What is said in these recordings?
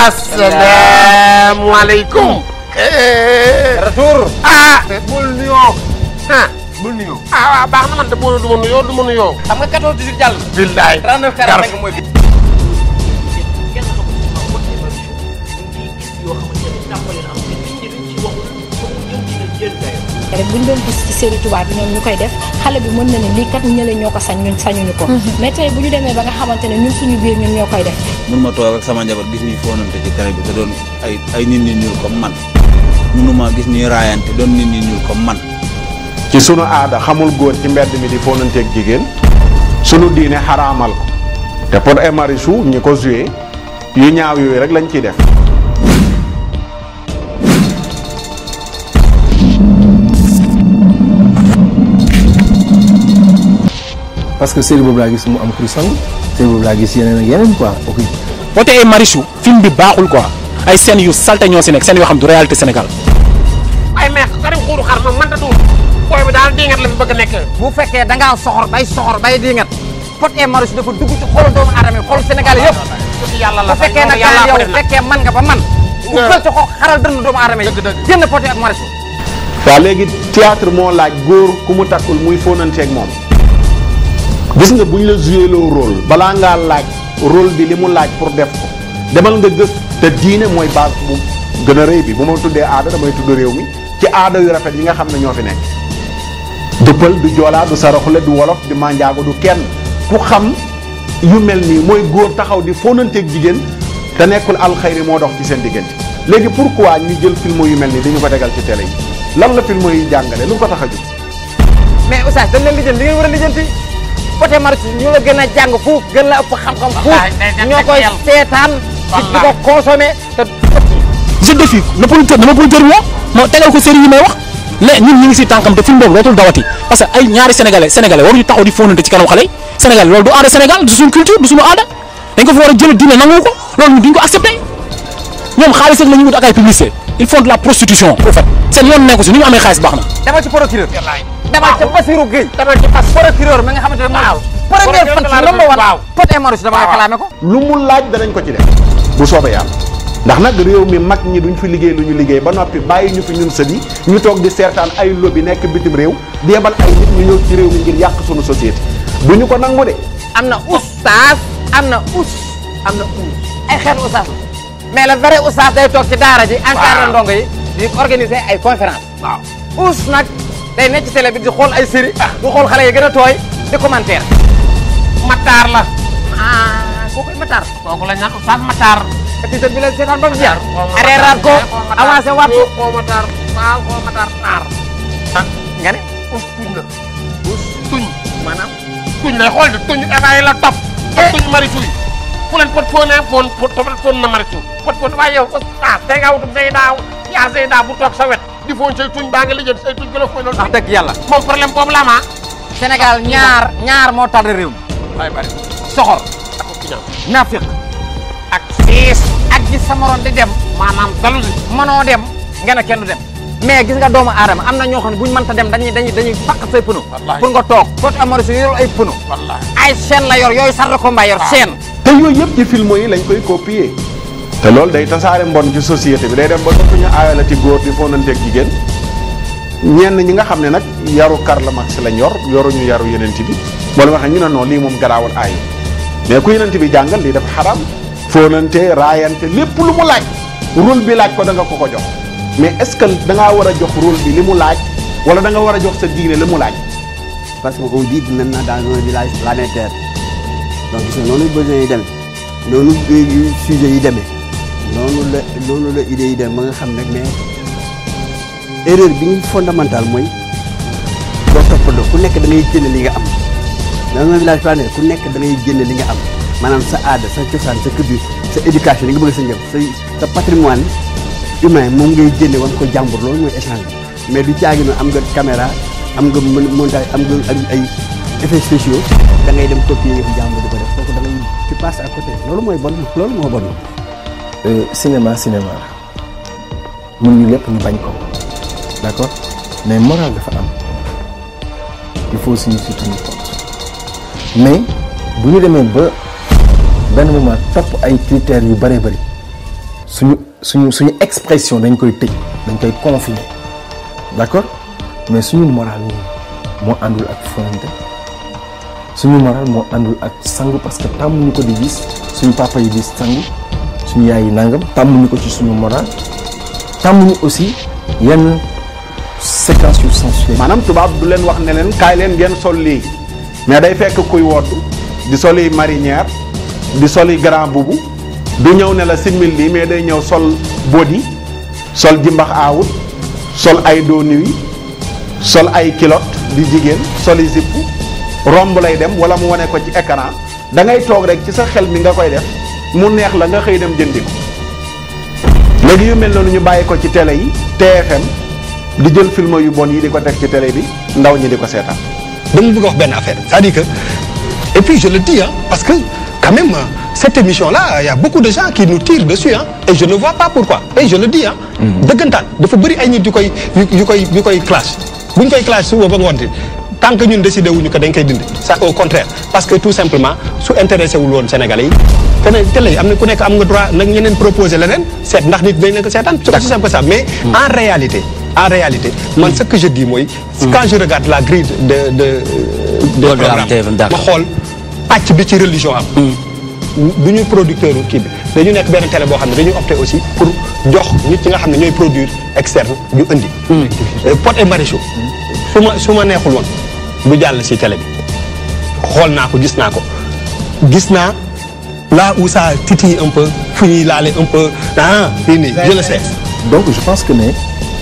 asalaamaaleykum. retour. bul nuyoo. bul nuyoo. waaw baax na man de boo du ma nuyoo. xam nga 14 18 jàll. billaay 39 45 mooy. rek bu ñu doon gis ci série tubaab bi ñoom ñu koy def xale bi mën na ne lii kat ñële ñoo ko sañ ñun sañuñu ko. mais tey bu ñu demee ba nga xamante ne ñun suñu biir ñun ñoo koy def. mun ma toog ak sama njaboot gis ñuy foonante ci télé bi te doon ay nit ñi ñuul comme man munuma gis ñuy raayante doon nit ñi ñuul comme man. ci sunu aada xamul góor ci mbedd mi di foonanteeg jigéen sunu diine xaraamal ko te Pod et Marichou ñi ko joué yu ñaaw yooyu rek lañ ciy def. parce que série boobu laa gis mu am kuru sang série boobu laa gis yeneen ak yeneen quoi ok. Pod et Marichou film bi baaxul quoi ay scènes yu salte ñoo si nekk scènes yoo xam du réalité Sénégal. ay meex Karim Xuuru Xar ma mënta tuur booy bi daal diingat la fi bëgg a nekk. bu fekkee da ngaa soxor bay diingat Pod et Marichou dafa dugg ci xolu doomu aadama yi xolu Sénégal yëpp. yàlla la bu fekkee nag yow fekkee man nga ba man. bu fekk ci xol xaral dënn doomu aadama yi. génn Pod et Marichou. waaw léegi théâtre moo laaj góor ku mu takkul muy foonanteeg moom. gis nga bu ñu la joué loo rôle balaa ngaa laaj rôle bi li mu laaj pour def ko demal nga gës te diine mooy base bu gën a rëy bi bu ma tuddee aada damay tudd réew mi ci aada yu rafet yi nga xam ne ñoo fi nekk. du pël du joolaa du saraxule du wolof du manjaago du kenn ku xam yu mel nii mooy góor taxaw di foonanteeg jigéen te nekkul alxayri moo dox ci seen diggante. léegi pourquoi ñu jël film yu mel nii dañu ko tegal ci télé yi lan la film yi jàngale lu ko tax a jóg. mais oustaz dañ leen lijjanti li ngeen war a lijjanti. Pod et Marichou ñu la gën a jàng fuuf gën la ëpp xam-xam fuuf ñoo koy seetaan di ko consommé te je défie le producteur dama producteur woo moo tegal ko série yi may wax léegi ñun ñu ngi si tànkam te film boobu dootul dawati parce que ay ñaari sénégalais waruñu taxaw di fóonante ci kanam xale yi Sénégal loolu du aada Sénégal du suñu culture du suñu aada dañ ko fi war a jël diine nangu ko loolu ñu duñ ko accepté ñoom xaalis rek la ñu wut ak ay publicité ils font de la prostitution au fait seen yoon nekku si ni ñu amee xaalis baax na demal ci procureur demal ca Bassirou Gueye demal ci procureur mi nga xamante ne mooy premier fan ci number one Pod et Marichou dama xalaame ko lu mu laaj danañ ko ci def bu soobee yàlla ndax nag réew mi mag ñi duñ fi liggéey lu ñu liggéey ba noppi bàyyi ñu fi ñun sët yi ñu toog di seetaan ay lobby nekk bitim réew di yebal ay nit ñu ñëw ci réew mi ngir yàq sunu société duñu ko nangu de. am na oustaz am na ay xeetu oustaz mais le vrai oustaz day toog ci daara ji encadré ndongo yi di organiser ay conférence ous nag day nekk ci télé bi di xool ay série di xool xale yi gën a tooy di commentaire Matar la. kooku Matar kooku la ñu naan Oustaz Matar. épisode bi la seetaan ba mu jeex arrêté ko avancé waat ko koo Matar waaw koo Matar Sarr. nga ne tuñ la tuñ maanaam tuñ lay xool de tuñ évaillé la topp tuñ Marichou yi fu leen Pod foonee foon na Marichou Pod foon waaye yow Oustaz tey nga wutum Zeyda bu toog sa wet di foon say tuñ baa nga lijjanti say tuñ gën a fooy loolu wax dëgg yàlla moom problème boobu la ma Sénégal ñaar moo tardé réew mi waay bari soxor ak ki ñaaw nafiq ak siis ak gis sa morom di dem maanaam dalu si mënoo dem nga ne kenn du dem mais gis nga doomu aadama am na ñoo xam ne buñ mënta dem dañuy fàq say pneu pour nga toog Pod et Marichou yorul ay pneu ay chaîne la yor yooyu sarre combat yor chaîne te yooyu yëpp ci film yi lañ koy copier te loolu day tasaare mbon ci société bi day dem ba dootuñu aayalati góor di foonanteeg jigéen ñenn ñi nga xam ne nag yaru Karl Marx lañ yoruñu yaru yeneen bi wala waxee ñu ne non lii moom garaawal aayu mais ku yeneen bi jàngal lii dafa xaram foonante raayante lépp lu mu laaj rôle bi laaj ko da nga ko jox mais est-ce que da ngaa war a jox rôle bi li mu laaj wala da nga war a jox sa diine li mu laaj. parce que on vit maintenant dans un village planétaire donc gis nga noonu besoin yi demee noonu sujet yi demee noonu la idée yi demee ba nga xam nag mais erreur bi ñu fondamentale mooy doo toppandoo ku nekk da ngay génne li nga am dans un village planétaire ku nekk da ngay génne li nga am maanaam sa aada sa cosaan sa culture sa éducation li nga bëgg sa njëb sa patrimoine humain moom ngay génne wan ko jàmbur loolu mooy échange mais du caagi no am nga caméra am nga montage am nga ay effets spéciaux da ngay dem copier yëfu jàmbur di ko def kooku da ngay tu passes à côté loolu mooy bon loolu moo bon. cinéma mun ñu lépp ñu bañ ko d'accord mais moral dafa am il faut aussi ñu si tenir compte mais bu ñu demee ba benn moment topp ay critères yu bëree bëri suñu expression dañ koy tëj dañ koy confiner d'accord mais suñu moral nii moo àndul ak fonante suñu moral moo àndul ak sangu parce que tàmmuñu ko di gis suñu papa yi di sangu suñu yaay yi nangam tàmmuñu ko ci suñu moral tàmmuñu aussi yenn séquence yu sensuelle. maanaam tubaab du leen wax ne leen kaay leen ngeen sol lii mais day fekk kuy woddu di soli marinière di soli grand boubou du ñëw ne la simil lii mais day ñëw sol body sol jimbax aawut sol ay dos nuit sol ay kilote di jigéen soli zipp romb lay dem wala mu wane ko ci écran da ngay toog rek ci sa xel mi nga koy def mu neex la nga xëy dem jëndi ko léegi yu mel noonu ñu bàyyi ko ci télé yi TFM di jël film yu bon yi di ko teg ci télé bi ndaw ñi di ko seetaan. dama bëgg a wax benn affaire c'est-à-dire que et puis je le dis parce que quand même cette émission là il y a beaucoup de gens qui nous tirent dessus et je ne vois pas pourquoi et je le dis dëggantaan dafa bëri ay nit yu koy clash bu ñu koy clash suba ba ngoon tant que ñun décidé wuñu ko dañ koy dindi ça au contraire parce que tout simplement su intéressé wul woon Sénégalais yi feneen télé am na ku nekk am nga droit nag ñeneen proposer leneen seet ndax nit dañ leen ko seetaan c'est aussi simple que ça mais en réalité man ce que je dis mooy quand je regarde la grille de programme ma xool pàcc bi ci religion am du ñu producteur kii bi dañu nekk benn télé boo xam ne dañu opté aussi pour jox nit ñi nga xam ne ñooy produire externe ñu indi Pod et Marichou su ma neexul woon du jàll ci télé bi xool naa ko gis naa là où ça titille un peu fu ñuy laale un peu fii nii je le sais donc je pense que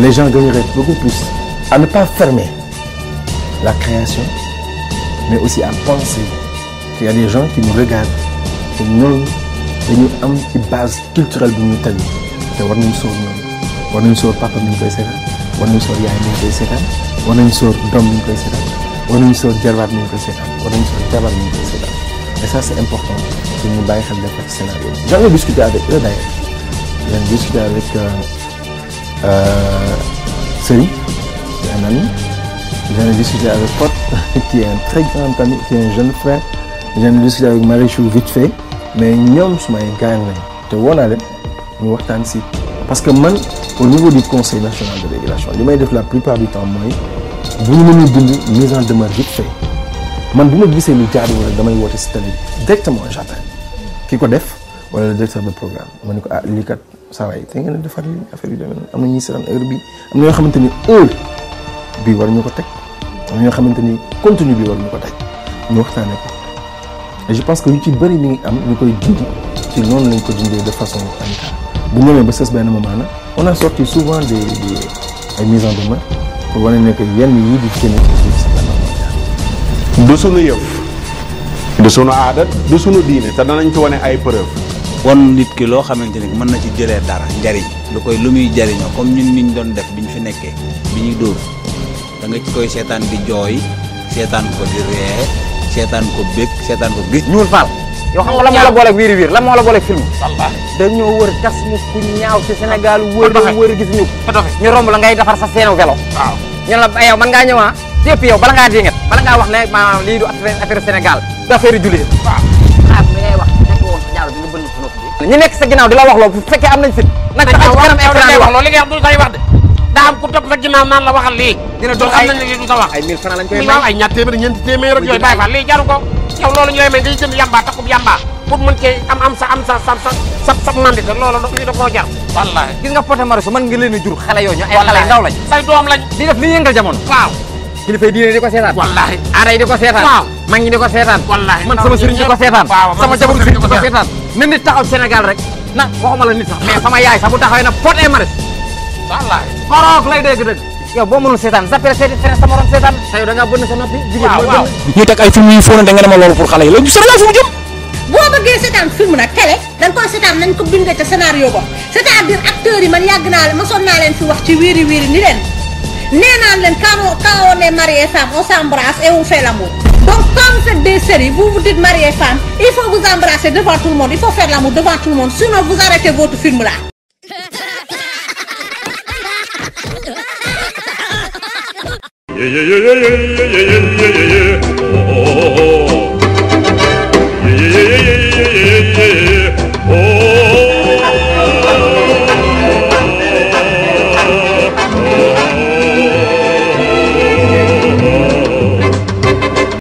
les gens gagneraient beaucoup plus à ne pas fermer la création mais aussi à penser qu'il y a des gens qui nous regardent te ñooñu dañu am ci base culturelle bu ñu tali te war nañu sóor ñoom war nañu sóor papa mi ngi koy seetaan war nañu sóor yaay mi ngi koy seetaan war nañu sóor doom mi ngi koy seetaan war nañu sóor jarbaat mi ngi koy seetaan war nañu sóor jabar mi ngi koy seetaan et ça c'est important que ñu bàyyi xel defar scénario j'en ai discuté avec eux d'ailleurs j'en ai discuté avec Seri c'est un ami j'en ai discuté avec Pod qui est un très grand ami qui est un jeune frère j'en ai discuté avec Marichou vite fait mais ñoom sumay gaañ lañ te woo naa leen ñu waxtaan si parce que man au niveau du conseil national de régulation li may def la plupart du temps mooy bu ñu mënul bind mise en demeure vite fait man bu ma gisee lu jaaduwul rek damay woote si télé bi directement j'appelle ki ko def wala le directeur de programme ma ne ko lii kat saa waay te ngeen a defar li affaire yu demee am na ñuy seetaan heure bi am na ñoo xamante ni heure bi war ñu ko teg am na ñoo xamante ni contenu bi war ñu ko teg ñu waxtaanee ko et je pense que yu ci bëri mi ngi am ñu koy dindi ci noonu lañ ko dindee de façon amicale bu ñëwee ba sës benn moment nag on a sorti souvent ay mises en demeure pour wane ne que yenn yii di génn ci du sunu yëf du sunu aada du sunu diine te danañ ci wane ay preuve won nit ki loo xamante ni mën na ci jëlee dara njariñ lu muy jariñoo comme ñun niñ doon def biñ fi nekkee bi ñuy dóor da nga ci koy seetaan di jooy seetaan ko di ree seetaan ko bég seetaan ko gis ñuul faal yow xam nga la moo la booleeg wiiri wiir la moo la booleeg film dañoo wër gas ñu ku ñaaw ci Sénégal wër gis ñu romb la ngay defar sa seenu vélo waaw ñu la yow man ngaa ñëw yëpp yow bala ngaa dinget bala ngaa wax ne maanaam lii du affaire Sénégal du affaire jullit waaw mi ngay wax nekk woon sa jàll bi nga bënn sa nopp bi ñu nekk sa ginnaaw di la wax loolu bu fekkee am nañ fit nag taxaw ci kanam écran yi wax loolu li nga wax du say wax de daa am ku topp sa ginnaaw naan la waxal lii dina doon xam nañ ne lii du sa wax ay 1000 francs lañ koy may ay ñaar téeméer ñeenti téeméer ak yooyu bàyyi fa lii jaru ko yow loolu ñu lay may ngay jënd yamba takub yamba pour mën cee am sa mandité loolu lii da koo jar wallaahi gis nga Pod et Marichou mën nga leen a jur xale yooyu ay xale ndaw lañ say doom lañ di def li yëngal jamono waaw kilifa yi diine di ko seetaan wallaahi aada yi di ko seetaan waaw mag ñi di ko seetaan wallaahi man sama sëriñ di ko seetaan sama jabaru sëriñ di ko seetaan na nit taxaw Sénégal rek na waxuma la nit sax mais sama yaay sax bu taxawee na Pod et Marichou wallaahi koroog lay dégg yow boo mënul seetaan zappel seeti feneen sa morom seetaan te yow da ngaa bënn sa noppi jigéen mooy bënn ñu teg ay film yu fóonante nga ne ma loolu pour xale yi loolu Sénégal fu mu jëm boo bëggee seetaan film nag télé dañ koy seetaan nañ ko bindee ca scénario ba c'est-à-dire acteurs yi man yàgg naa leen mosoon naa leen fi wax ci wiiri wiiri ni leen nee naan leen quand on est marié femme on s'embrasse et on fait l'amour donc quand vous faites des séries vous vous dites marié femme il faut vous embrasser devant tout le monde il faut faire l'amour devant tout le monde sinon vous arrêtez votre film là. Yeah, yeah, yeah, yeah, yeah, yeah, yeah, yeah, yeah.